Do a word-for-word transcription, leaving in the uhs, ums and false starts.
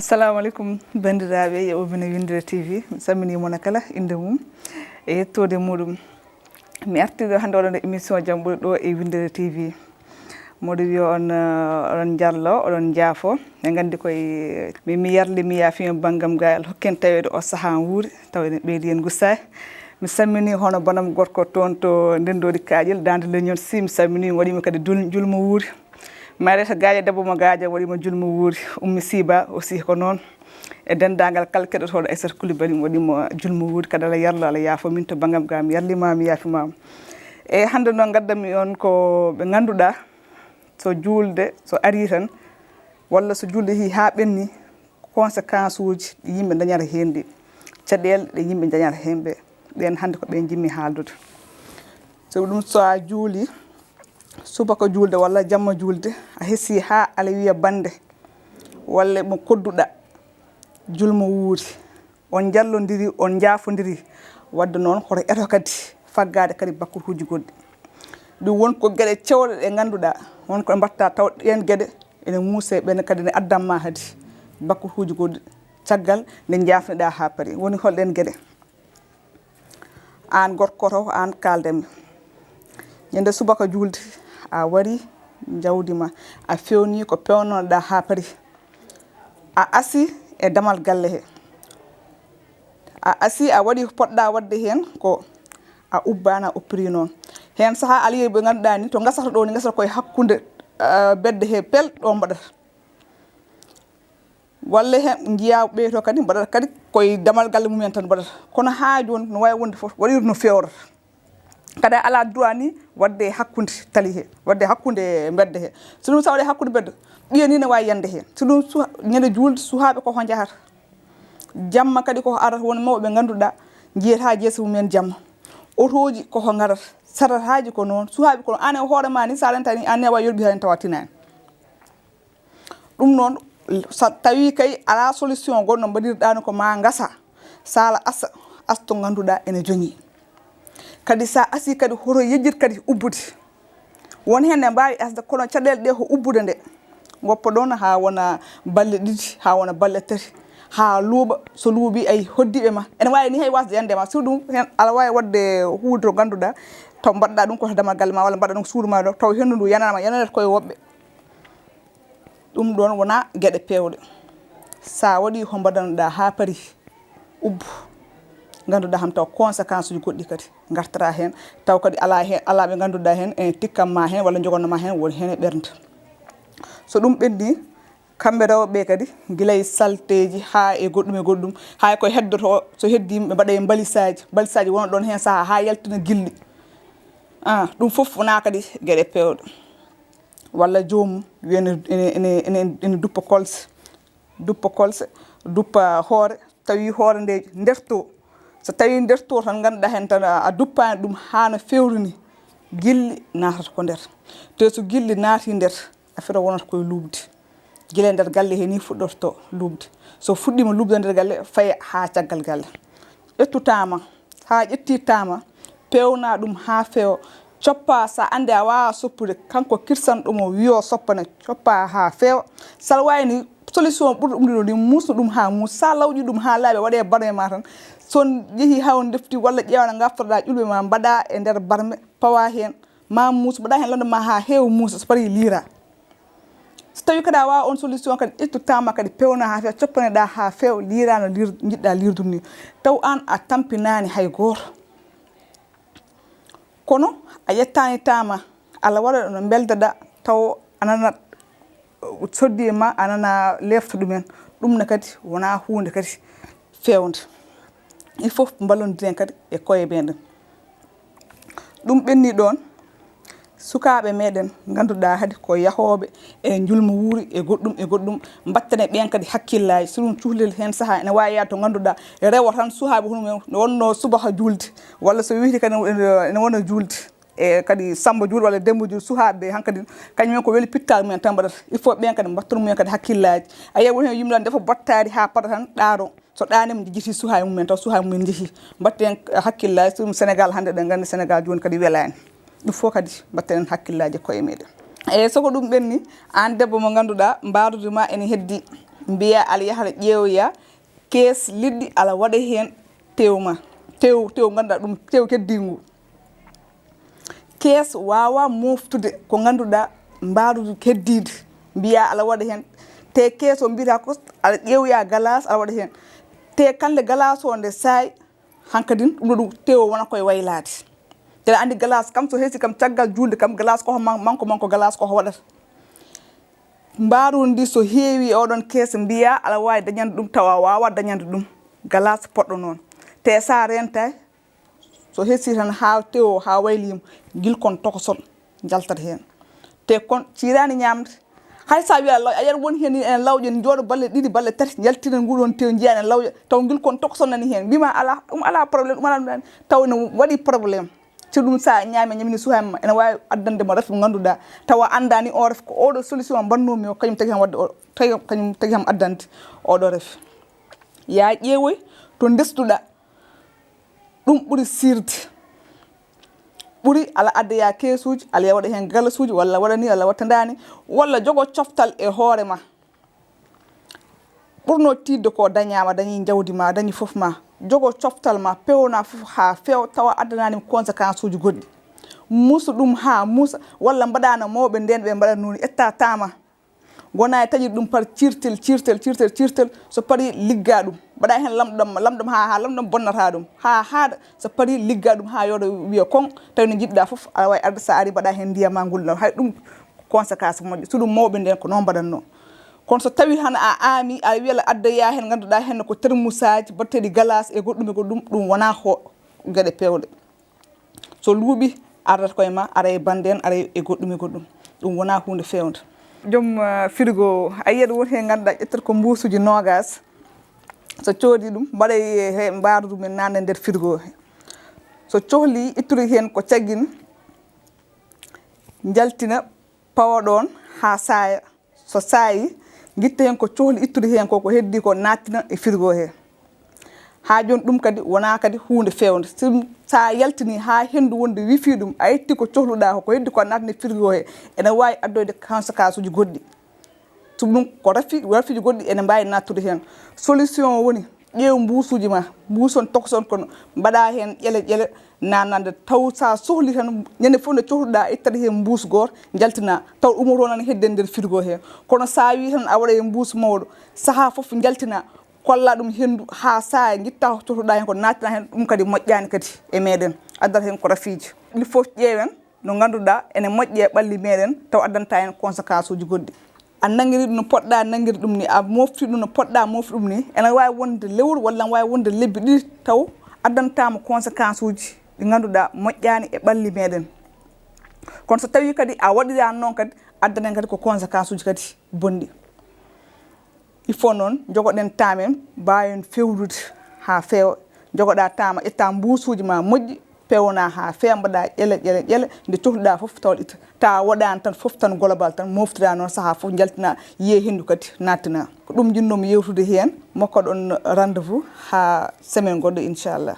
Assalamu aleykum, banndiraaɓe yeɓɓe Winndere T V. Mi salminii mo kala innde mum e yettoode muɗum. Mi artii ɗo hannde waɗande émission Jam Ɓuri ɗo e Winndere T V. Mboɗo wiya on, eh, oɗon njallo, oɗon njaafo. Eɗen nganndi koye, min mi yarli, mi yaafiima banngam gaa, Allah hokki en taweede o sahaa wuuri, tawa ene ɓeydi en gusaay. Mi salminii hono banam gorko toon to Ndenndoodi Kaaƴel, Daande Leñol Sih, mi salminii mo, waɗiima kadi dul-, njulmo wuuri. Mayreta Gaajo, debbo mo Gaajo, waɗiima njulmo wuuri. Ummi Siiba aussi ko noon. E denndaangal kala keɗotooɗo Aissata Coulibaly, mi waɗiima njulmo wuuri, kadi Allah yarlo, Allah yaafo min to banngam gaa, mi yarliima, mi yaafiima. E hannde noon, ngaddanmi on ko ɓe ngannduɗaa, so juulde, so arii tan, walla so juulde yehii haa ɓenni, conséquence uji ɗi yimɓe dañata heen ɗi, caɗeele ɗe yimɓe dañata heen ɓe, ɓeen hannde ko ɓeen njimmi haaldude. So ɗum, so a juuli, subaka juulde walla jamma juulde, a hesi haa ala wiya bannde walla mo kodduɗa, njulmo wuuri, on njallondiri, on njaafondiri, wadde noon hoto eto kadi faggaade kadi bakkutuuji goɗɗi. Ɗum won ko geɗe cewɗe ɗe ngannduɗaa, won ko mbaɗta taw ɗeen geɗe ene muuse, ɓeen kadi ne addan ma kadi bakkutuuji goɗɗi caggal nde njaafniɗaa haa paari. Woni hol ɗeen geɗe? Aan gorko taw ko aan kaaldanmi. Ñande subaka juulde, a wari njawdi ma, a feewni ko peewnoɗaa haa paari. A asi e damal galle he. A asi, a waɗi ko poɗɗaa waɗde heen ko, a ubbaani, a uppiri noon. Heen sahaa aɗa yiya ɓe ngannduɗaa ni, to ngasata ɗo ni, ngasata koye hakkunde, ah, bedde he pel ɗo mbaɗata. Walla heen njiyaa ɓeyto kadi mbaɗata kadi koye damal galle mumen tan mbaɗata. Kono haa jooni no waawi wonde fof, waɗiino no feewrata. Kadi a alaa droit ni waɗde e hakkunde tali he, waɗde e hakkunde mbedde he. So ɗum, so a waɗi e hakkunde mbedde, ɓiya ni ne waawi yande heen. So ɗum, suha-, ñande juulde, suhaaɓe ko ho njahata. Jamma kadi ko ho arata, won mawɓe ngannduɗaa, njiyata jeese mumen jamma. Otooji ko ho ngarata, sarataaji ko noon, suhaaɓe ko noon. Aan e hoore ma ni, so a rentani, aan ne waawi yoɓi heen tawa tinaani. Ɗum noon, so tawii kay alaa solution goɗɗo mbaɗirɗaa no, ko ma ngasa, sala asa, asto ngannduɗaa ene joñi. Kadi so a asii kadi, hoto yejjit kadi ubbude. Won heen ne mbaawi asde, kono caɗeele ɗe ko ubbude nde. Ngoppa ɗoon haa wona balɗe ɗiɗi, haa wona balɗe tati, haa luuɓa. So luuɓii, ay, hoɗdiiɓe ma. Ene waawi ni hay waasde yande ma. So ɗum heen, aɗa waawi waɗde huunde to ngannduɗaa, taw mbaɗɗaa ɗum ko damal galle ma, walla mbaɗɗaa ɗum ko suudu ma ɗo, taw henndu ndu yanaama, yananat koye woɓɓe. Ɗum ɗoon wonaa geɗe peewɗe. So a waɗii ko mbaɗanoɗaa haa paari, ubbu. Ngannduɗaa kam taw conséquence uji goɗɗi kadi ngartata heen, taw kadi alaa heen, alaa ɓe ngannduɗaa heen ene tikkan ma heen walla njogonno ma heen, woni heen e ɓernde. So ɗum ɓenni, kamɓe rewɓe ɓe kadi, gila e salteeji haa e goɗɗum e goɗɗum, haa e ko heddoto, so heddii ɓe mbaɗa e mbalisaaji, mbalisaaji wona ɗoon heen sahaa haa yaltina gilli. Ah, ɗum fof wonaa kadi geɗe peewɗe. Walla joomum wiya ene, ene, ene, ene, ene duppa kolse, duppa kolse, duppa hoore, tawi hoore nde nderto. So tawi nderto tan, ngannduɗaa heen tan a, a duppaani ɗum haa no feewri ni, gilli naatata ko nder. Te so gilli naati nder, affaire o wonata koye luuɓde. Gila e nder galle he ni fuɗɗorto luuɓde. So fuɗɗiima luuɓde nder galle, faya haa caggal galle. Ƴettu taama. Haa ƴetti taama, peewna ɗum haa feewa. Coppa, so a anndi a waawaa soppude, kanko kirsanɗo mo wiyoo soppane, coppa haa feewa. So aɗa waawi ni, solution ɓurɗo ɗum ɗo ni, muusnu ɗum haa muusi. So a lawƴi ɗum haa laaɓi, waɗe barme ma tan. So on njehii haa on ndefti walla ƴeewa no ngaftorɗaa ƴulɓe ma, mbaɗa e nder barme, pawa heen, ma muus, mbaɗa heen lonnde ma haa heewa muusa, so parii liira. So tawii kadi a waawaa oon solution kadi, ƴettu taama kadi, peewna haa feewa, coppaneɗaa haa feewa, liiraa no liir-, njiɗɗaa liirdude ni. Taw aan a tampinaani hay gooto. Kono a ƴettaani taama, Allah waɗa no mbeldaɗaa, taw a nanat soddi e ma, a nana leefta ɗumen. Ɗum ne kadi wonaa huunde kadi feewnde. Il faut mballondiren kadi e koye meɗen. Ɗum ɓenni ɗoon, sukaaɓe meɗen ngannduɗaa hade ko yahooɓe e njulmo wuuri e goɗɗum e goɗɗum, mbattane ɓeen kadi hakkillaaji. So ɗum cuhlel heen sahaa ene waawi yaade to ngannduɗaa rewo tan suhaaɓe hono mum no wonnoo subaka juulde, walla so wiytii kadi ene wona juulde. E kadi Sammba juulɗo walla Demmba juulɗo, suhaaɓe ɓe hankadi kañum en ko weli pittaali mumen tan mbaɗata. Il faut ɓeen kadi mbattana mumen kadi hakkillaaji. A yiyat won heen yimɓe ndefa bottaari haa paɗa tan ɗaano. So ɗaaniima, njejjiti suhaaɓe mumen taw suhaaɓe mumen njehii. Mbatten hakkillaaji, so ɗum Senegaal hannde, eɗen nganndi Senegaal jooni kadi welaani. Ɗum fof kadi mbatten hakkillaaji e koye meɗen. Eeyi, so ko ɗum ɓenni, aan debbo mo ngannduɗaa mbaruudi ma ene heddii, Mbiya ala yahata ƴeewoya kees liɗɗi, ala waɗa heen tew ma, tew, tew ngannduɗaa ɗum, tew keddiingu. Kees waawaa mooftude ko ngannduɗaa mbaadu keddiindi, mbiya ala waɗa heen. Te kees o mbiyata ko ala ƴeewoya galaas, ala waɗa heen. Te kande galaas o nde saay, hankadin ɗum ɗo ɗum tew o wona koye waylaade. Te aɗa anndi galaas kam so hesi kam caggal juulde kam galaas ko man-, manko, manko galaas ko waɗata. Mbaadu ndi so heewi e oɗon kees mbiya ala waawi dañande ɗum tawa a waawaa dañande ɗum. Galaas poɗɗo noon. Te sa rentay, so hesi tan haa tew o, haa wayliima, ngilkon tokoson njaltat heen. Te kon ciiraani ñaamde. Hay sa wiya law-, a yiyat won heen ene lawƴa, njooɗo balle ɗiɗi, balle tati, njaltina nguɗon tew, njiya ene lawƴa, taw ngilkon tokoson nani heen. Mbima ala, ɗum ala problème, ɗum ala ɗum, taw ene waɗi problème. Si ɗum sa ñaami, ñamini suhayma, ene waawi addande mo rafi mo ngannduɗaa, tawa anndaani o rafi ko oɗo solution mbannoomi o, kañum tagi ham waɗde o, tagi, kañum tagi ham addande oɗo rafi. Ya ƴeewoy to ndestuɗaa, ɗum ɓuri sirde. Ɓuri ala addoya keesuuji, ala ya waɗa heen galasuuji, walla waɗa ni, walla waɗtandaani, walla jogo coftal e hoore ma. Ɓurno tiiɗde ko dañaama, dañi jawdi ma, dañi fof ma. Jogo coftal ma, pewna fof haa feew, tawa addanaani conséquence uji goɗɗi. Muusu ɗum haa muusa, walla mbaɗa no mawɓe ndeen ɓe mbaɗatnoo ni, ƴetta taama. Wona e taƴirde ɗum par ciirtel, ciirtel, ciirtel, ciirtel, so parii ligga ɗum. Mbaɗa heen lamɗam, lamɗam haa, haa lamɗam bonnata ɗum. Haa haaɗa, so parii ligga ɗum haa yooɗa wiya kon, tawi no njiɗɗa fof, aɗa waawi arde so a arii mbaɗa heen ndiyam ma ngulɗam. Hay ɗum ko conséquence moƴƴo. So ɗum mawɓe ndeen ko noon mbaɗatnoo. Kono so tawii tan a aamii, aɗa wiya aɗa addoya heen, ngannduɗaa heen ko termusaaji, mbaɗteeɗi galaas e goɗɗum e goɗɗum, ɗum wonaa ko geɗe peewɗe. So luuɓi, ardata koye ma, ara e bannde en, ara e goɗɗum e goɗɗum. Ɗum wonaa huunde feewnde. Joom, eh, frigo, a yiyat won heen ngannduɗaa ƴettata ko mbuusuuji noogaas. So coodi ɗum, mbaɗa e he mbaadu ɗum en naatna e nder frigo he. So cohli ittude heen ko caggin, njaltina, pawa ɗoon haa saaya. So saayi, ngitta heen ko cohli ittude heen ko, ko heddii ko naattina e frigo he. Haa jooni ɗum kadi wonaa kadi huunde feewnde. So ɗum, so a yaltinii haa henndu wonde wifii ɗum, a ittii ko cohluɗaa ko, ko heddii ko naatna e frigo he, ene waawi addoyde conséquence uji goɗɗi. So ɗum ko rafi, rafiiji goɗɗi ene mbaawi naattude heen. Solution o woni, ƴeew mbuusuuji ma, mbuuson tokoson kono, mbaɗa heen ƴele ƴele, naatnande taw sa sohli tan, ñande fof nde cohluɗa, ittat heen mbuus gooto, njaltina, taw ɗum oto nan hedde nder frigo heen. Kono sa wi tan a waɗa e mbuus mawɗo, sahaa fof njaltina, kolla ɗum henndu haa saaya, ngitta ko cohluɗa heen ko, naattina heen, ɗum kadi moƴƴaani kadi e meɗen, addata heen ko rafiiji. Ɗi fof ƴeewen. No ngannduɗaa ene moƴƴi e ɓalli meɗen, taw addanta en conséquence uji goɗɗi. A nanngiri ɗum no poɗɗa nanngirde ɗum ni, a mofti ɗum no poɗɗa mofti ɗum ni, ene waawi wonde lewru walla ene waawi wonde lebbi ɗiɗi, taw addantama conséquence uji ɗi ngannduɗaa moƴƴaani e ɓalli meɗen. Kono so tawii kadi a waɗiraani noon kadi, addana en kadi ko conséquence uji kadi bonɗi. Il faut noon, njogoɗen temps men, mbaawen fewrude haa feewa. Njogoɗa temps ma, ƴetta mbuusuuji ma moƴƴi, pewna haa feewa, mbaɗa ƴele, ƴele, ƴele, nde cohluɗa fof, tawa ɗi, ta waɗaani tan fof tan global tan, moftira noon sahaa fof, njaltina, yiye henndu kadi, naattina. Ko ɗum njinnoomi yewtude heen, mokkoɗon rendez-vous haa semaine goɗɗo, inchallah.